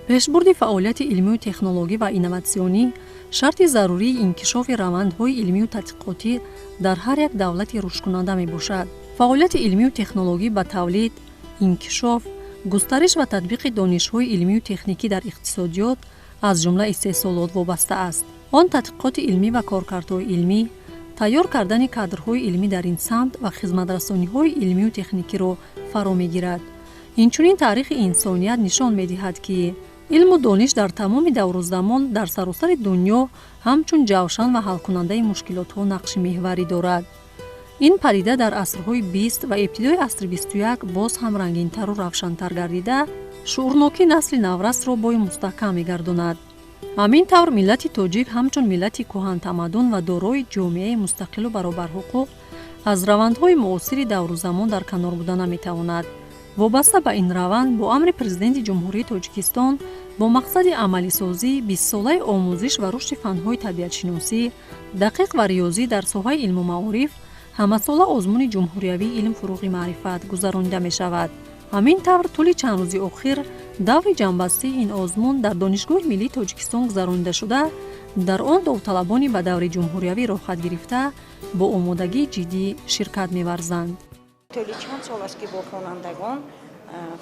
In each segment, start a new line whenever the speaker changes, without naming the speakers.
Пешбурди фаъолияти илмию технологӣ ва инноватсионӣ шарти зарурии инкишофи равандҳои илмию тадқиқотӣ дар ҳар як давлати рушдкунанда мебошад. Фаъолияти илмию технологӣ ба тавлид, инкишоф, густариш ва татбиқи донишҳои илмию техникӣ дар иқтисодиёт, аз ҷумла истеҳсолот, вобаста аст. Он тадқиқоти илмӣ ва коркардҳои илмӣ, тайёр кардани кадрҳои илмӣ дар ин самт ва хизматрасониҳои илмию техникиро фаро мегирад. Инчунин таърихи инсоният нишон медиҳад, ки илму дониш дар тамоми давру замон дар саросари дунё ҳамчун ҷавшан ва ҳалкунандаи мушкилотҳо нақши меҳварӣ дорад. Ин падида дар асрҳои 20 ва ибтидои асри 21 боз ҳам рангинтару равшантар гардида, шуурнокии насли наврасро бои мустаҳкам мегардонад. Ҳамин тавр, миллати тоҷик ҳамчун миллати кӯҳантамаддун ва дорои ҷомеаи мустақилу баробарҳуқуқ аз равандҳои муосири давру замон дар канор буда наметавонад. Вобаста ба ин раванд, бо амри Президенти Ҷумҳурии Тоҷикистон бо мақсади амалисозии 20-солаи омӯзиш ва рушди фанҳои табиатшиносӣ, дақиқ ва риёзӣ дар соҳаи илму маориф ҳамасола озмуни ҷумҳуриявии «Илм — фурӯғи маърифат» гузаронида мешавад. Ҳамин тавр, тӯли чанд рӯзи охир даври ҷамъбастии ин озмун дар Донишгоҳи миллии Тоҷикистон гузаронида шуда, дар он довталабони ба даври ҷумҳуриявӣ роҳхат гирифта бо омодагии ҷиддӣ ширкат меварзанд.
Тӯли чанд сол аст, ки бо хонандагон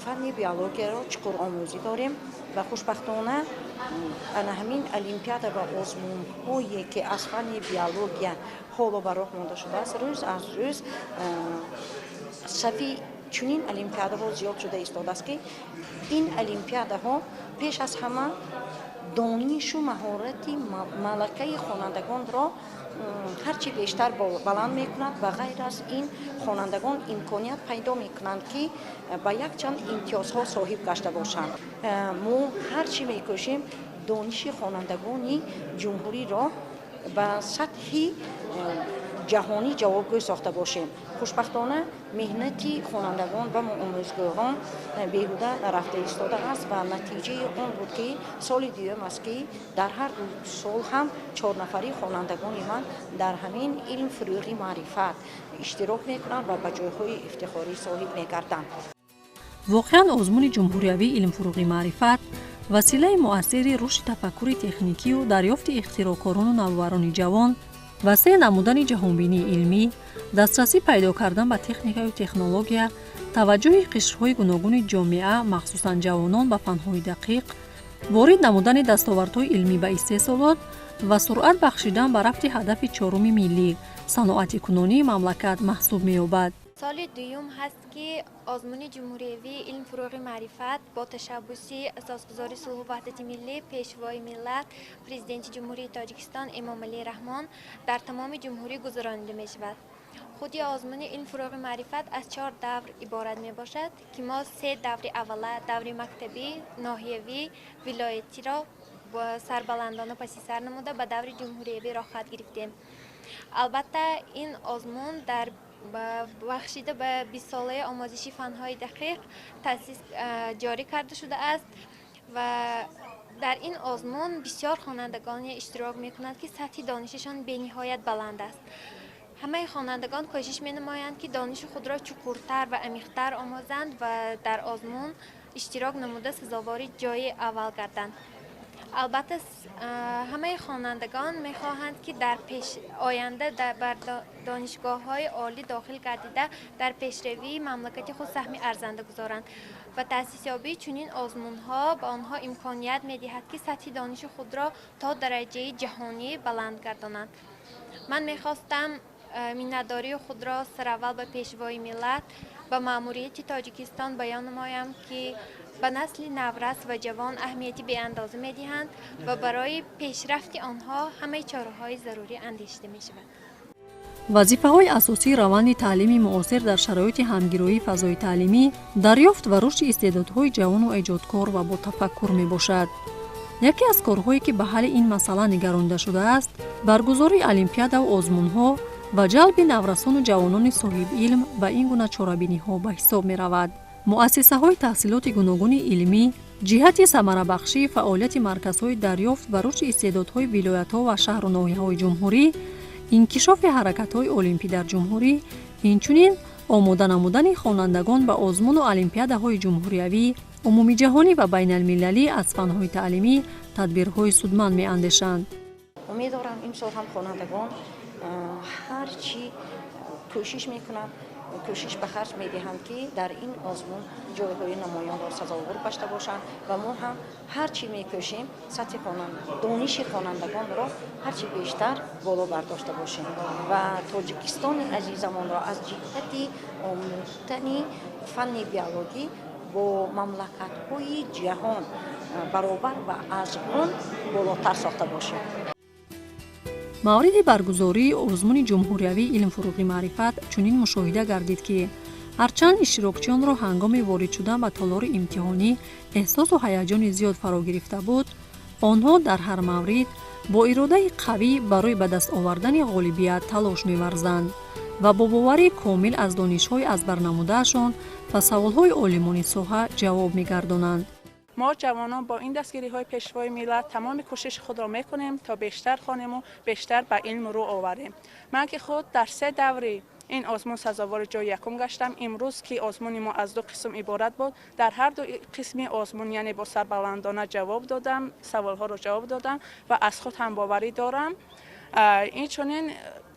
фанни биологияро чуқур омӯзӣ дорем ва хушбахтона ана ҳамин олимпиада ва озмунҳое, ки аз фанни биология ҳоло ба роҳ монда шудааст, рӯз аз рӯз сафи чунин олимпиадаҳо зиёд шуда истодааст, ки ин олимпиадаҳо пеш аз ҳама донишу маҳорати малакаи хонандагонро ҳарчи бештар баланд мекунад ва ғайр аз ин хонандагон имконият пайдо мекунанд, ки ба якчанд имтиёзҳо соҳиб гашта бошанд. Мо ҳарчи мекӯшем, дониши хонандагони ҷумҳуриро ба сатҳи ҷаҳонӣ ҷавобгӯ сохта бошем. Хушбахтона, меҳнати хонандагон ва омӯзгорон беҳуда нарафта истодааст ва натиҷаи он буд, ки соли дуюм аст, ки дар ҳар ду сол ҳам чорнафари хонандагони ман дар ҳамин «Илм — фурӯғи маърифат» иштирок мекунанд ва ба ҷойҳои ифтихорӣ соҳиб мегарданд.
Воқеан, озмуни ҷумҳуриявии «Илм — фурӯғи маърифат» василаи муассири рушди тафаккури техникию дарёфти ихтироъкорону навоварони ҷавон, васеъ намудани ҷаҳонбинии илмӣ, дастрасӣ пайдо кардан ба техникаю технология, таваҷҷӯҳи қишрҳои гуногуни ҷомеа, махсусан ҷавонон, ба фанҳои дақиқ, ворид намудани дастовардҳои илмӣ ба истеҳсолот ва суръат бахшидан ба рафти ҳадафи чоруми миллӣ — саноатикунонии мамлакат маҳсуб меёбад.
Соли дуюм ҳаст, ки озмуни ҷумҳуриявии «Илм — фурӯғи маърифат» бо ташаббуси Асосгузори сулҳу ваҳдати миллӣ, Пешвои миллат, Президенти Ҷумҳурии Тоҷикистон Эмомалӣ Раҳмон дар тамоми ҷумҳурӣ гузаронида мешавад. Худи озмуни «Илм — фурӯғи маърифат» аз чор давр иборат мебошад, ки мо се даври аввала, даври мактабӣ, ноҳиявӣ, вилоятиро сарбаландона паси сар намуда, ба даври ҷумҳуриявӣ роҳхат гирифтем. Албатта, ин озмун дар бахшида ба 20-солаи омӯзиши фанҳои дақиқ таъсис ҷорӣ карда шудааст ва дар ин озмун бисёр хонандагоне иштирок мекунанд, ки сатҳи донишашон бениҳоят баланд аст. Ҳамаи хонандагон кӯшиш менамоянд, ки дониши худро чуқуртар ва амиқтар омӯзанд ва дар озмун иштирок намуда, сазовори ҷойи аввал гарданд. Албатта, ҳамаи хонандагон мехоҳанд, ки дар оянда бар донишгоҳҳои олӣ дохил гардида, дар пешравии мамлакати худ саҳми арзанда гузоранд ва таъсисёбии чунин озмунҳо ба онҳо имконият медиҳад, ки сатҳи дониши худро то дараҷаи ҷаҳонӣ баланд гардонанд. Ман мехостам миннатдории худро сараввал ба Пешвои миллат, ба маъмурияти Тоҷикистон баён намоям, ки ба насли наврас ва ҷавон аҳамияти беандоза медиҳанд ва барои пешрафти онҳо ҳамаи чораҳои зарурӣ андешида мешавад.
Вазифаҳои асосии раванди таълими муосир дар шароити ҳамгироии фазои таълимӣ дарёфт ва рушди истеъдодҳои ҷавону эҷодкор ва ботафаккур мебошад. Яке аз корҳое, ки ба ҳалли ин масъала нигаронида шудааст, баргузории олимпиадаву озмунҳо ва ҷалби наврасону ҷавонони соҳибилм ба ин гуна чорабиниҳо ба ҳисоб меравад. Муассисаҳои таҳсилоти гуногуни илмӣ ҷиҳати самарабахшии фаъолияти марказҳои дарёфт ва рушди истеъдодҳои вилоятҳо ва шаҳру ноҳияҳои ҷумҳурӣ, инкишофи ҳаракатҳои олимпӣ дар ҷумҳурӣ, инчунин омода намудани хонандагон ба озмуну олимпиадаҳои ҷумҳуриявӣ. Умумиҷаҳонӣ ва байналмилалӣ аз фанҳои таълимӣ тадбирҳои судманд меандешанд.
Умед дорам, имсол ҳам хонандагон ҳар чӣ кӯшиш мекунанд, кӯшиш ба харҷ медиҳанд, ки дар ин озмун ҷойҳои намоёнро сазовор гашта бошанд ва мо ҳам ҳар чӣ мекӯшем, сатҳи дониши хонандагонро ҳарчи бештар боло бардошта бошем ва Тоҷикистони азизамонро аз ҷиҳати омӯхтани фанни биологӣ бо мамлакатҳои ҷаҳон баробар ва аз он болотар сохта бошем.
Мавриди баргузории озмуни ҷумҳуриявии «Илм, фурӯғи маърифат» чунин мушоҳида гардид, ки ҳарчанд иштирокчиёнро ҳангоми ворид шудан ба толори имтиҳонӣ эҳсосу ҳаяҷони зиёд фаро гирифта буд, онҳо дар ҳар маврид бо иродаи қавӣ барои ба даст овардани ғолибият талош меварзанд ва бо боварии комил аз донишҳои аз бар намудаашон ба саволҳои олимони соҳа ҷавоб мегардонанд.
Мо ҷавонон бо ин дастгириҳои Пешвои миллат тамоми кӯшиши худро мекунем, то бештар хонему бештар ба илм рӯ оварем. Ман ки худ дар се даври ин озмун сазовори ҷои якум гаштам, имрӯз ки озмуни мо аз ду қисм иборат буд, дар ҳар ду қисми озмун, яъне бо сарбаландона ҷавоб додам, саволҳоро ҷавоб додам ва аз худ ҳам боварӣ дорам. Инчунин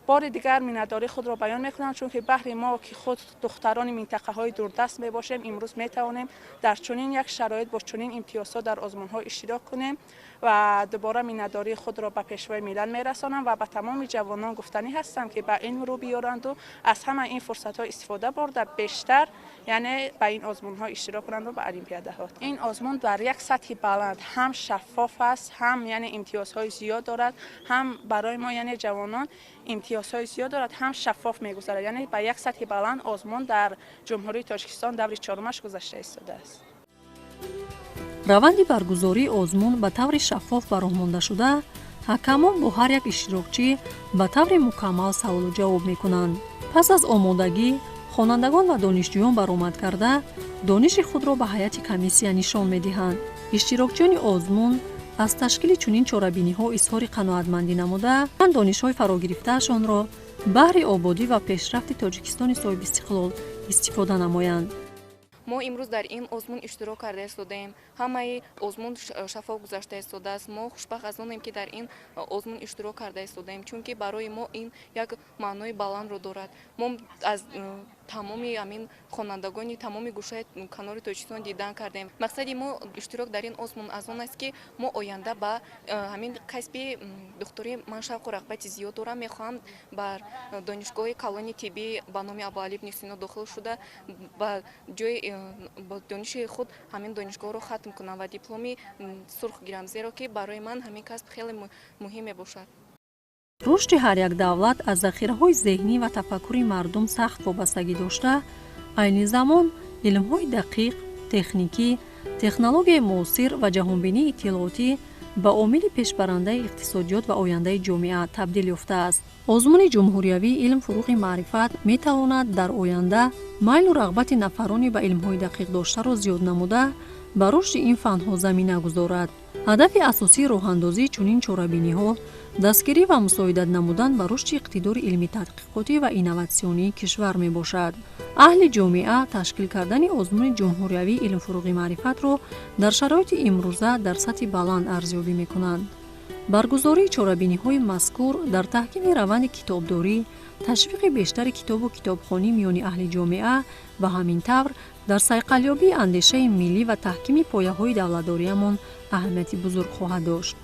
бори дигар миннатдории худро баён мекунам, чунки баҳри мо, ки худ духтарони минтақаҳои дурдаст мебошем, имрӯз метавонем дар чунин як шароит бо чунин имтиёзҳо дар озмунҳо иштирок кунем ва дубора миннатдории худро ба Пешвои миллат мерасонам ва ба тамоми ҷавонон гуфтанӣ ҳастам, ки ба илм рӯ биёранду аз ҳама ин фурсатҳо истифода бурда, бештар, яъне ба ин озмунҳо иштирок кунанду ба олимпиадаҳо. Ин озмун дар як сатҳи баланд ҳам шаффоф аст, ҳам, яъне, имтиёзҳои зиёд дорад, ҳам барои мо, яъне ҷавонон, имтиёзҳои зиёд дорад, ҳам шаффоф мегузарад, яъне ба як сатҳи баланд озмун дар Ҷумҳурии Тоҷикистон даври чорумаш гузашта истодааст.
Раванди баргузории озмун ба таври шаффоф ба роҳ монда шуда, ҳакамон бо ҳар як иштирокчӣ ба таври мукаммал саволу ҷавоб мекунанд. Пас аз омодагӣ хонандагон ва донишҷӯён баромад карда, дониши худро ба ҳайати комиссия нишон медиҳанд. Иштирокчиёни озмун аз ташкили чунин чорабиниҳо изҳори қаноатмандӣ намуда, донишҳои фарогирифтаашонро баҳри ободӣ ва пешрафти Тоҷикистони соҳибистиқлол истифода намоянд.
Мо имрӯз дар ин озмун иштирок карда истодаем. Ҳамаи озмун шаффоф гузашта истодааст. Мо хушбахт аз онем, ки дар ин озмун иштирок карда истодаем, чунки барои мо ин як маънои баландро дорад. Мо аз тамоми ҳамин хонандагони тамоми гӯшаи канори Тоҷикистон дидан кардем. Мақсади мо иштирок дар ин озмун аз он аст, ки мо оянда ба ҳамин касби духтурӣ ман шавқу рағбати зиёд дорам. Мехоҳам бар донишгоҳи калони тиббӣ ба номи Абуалӣ ибни Сино дохил шуда, ба ҷои бо дониши худ ҳамин донишгоҳро хатм кунам ва дипломи сурх гирам, зеро ки барои ман ҳамин касб хеле муҳим мебошад.
Рушди ҳар як давлат аз захираҳои зеҳнӣ ва тафаккури мардум сахт вобастагӣ дошта, айни замон илмҳои дақиқ, техникӣ, технологияи муосир ва ҷаҳонбинии иттилоотӣ ба омили пешбарандаи иқтисодиёт ва ояндаи ҷомеа табдил ёфтааст. Озмуни ҷумҳуриявии «Илм, фурӯғи маърифат» метавонад дар оянда майлу рағбати нафарони ба илмҳои дақиқ доштаро зиёд намуда, ба рушди ин фанҳо замина гузорад. Ҳадафи асосии роҳандозии чунин чорабиниҳо дастгирӣ ва мусоидат намудан ба рушди иқтидори илмӣ тадқиқотӣ ва инноватсионии кишвар мебошад. Аҳли ҷомеа ташкил кардани озмуни ҷумҳуриявии «Илм, фурӯғи маърифатро» дар шароити имрӯза дар сатҳи баланд арзёбӣ мекунанд. Баргузории чорабиниҳои мазкур дар таҳкими раванди китобдорӣ, ташвиқи бештари китобу китобхонӣ миёни аҳли ҷомеа ва ҳамин тавр дар сайқалёбии андешаи миллӣ ва таҳкими пояҳои давлатдориямон аҳамияти бузург хоҳад дошт.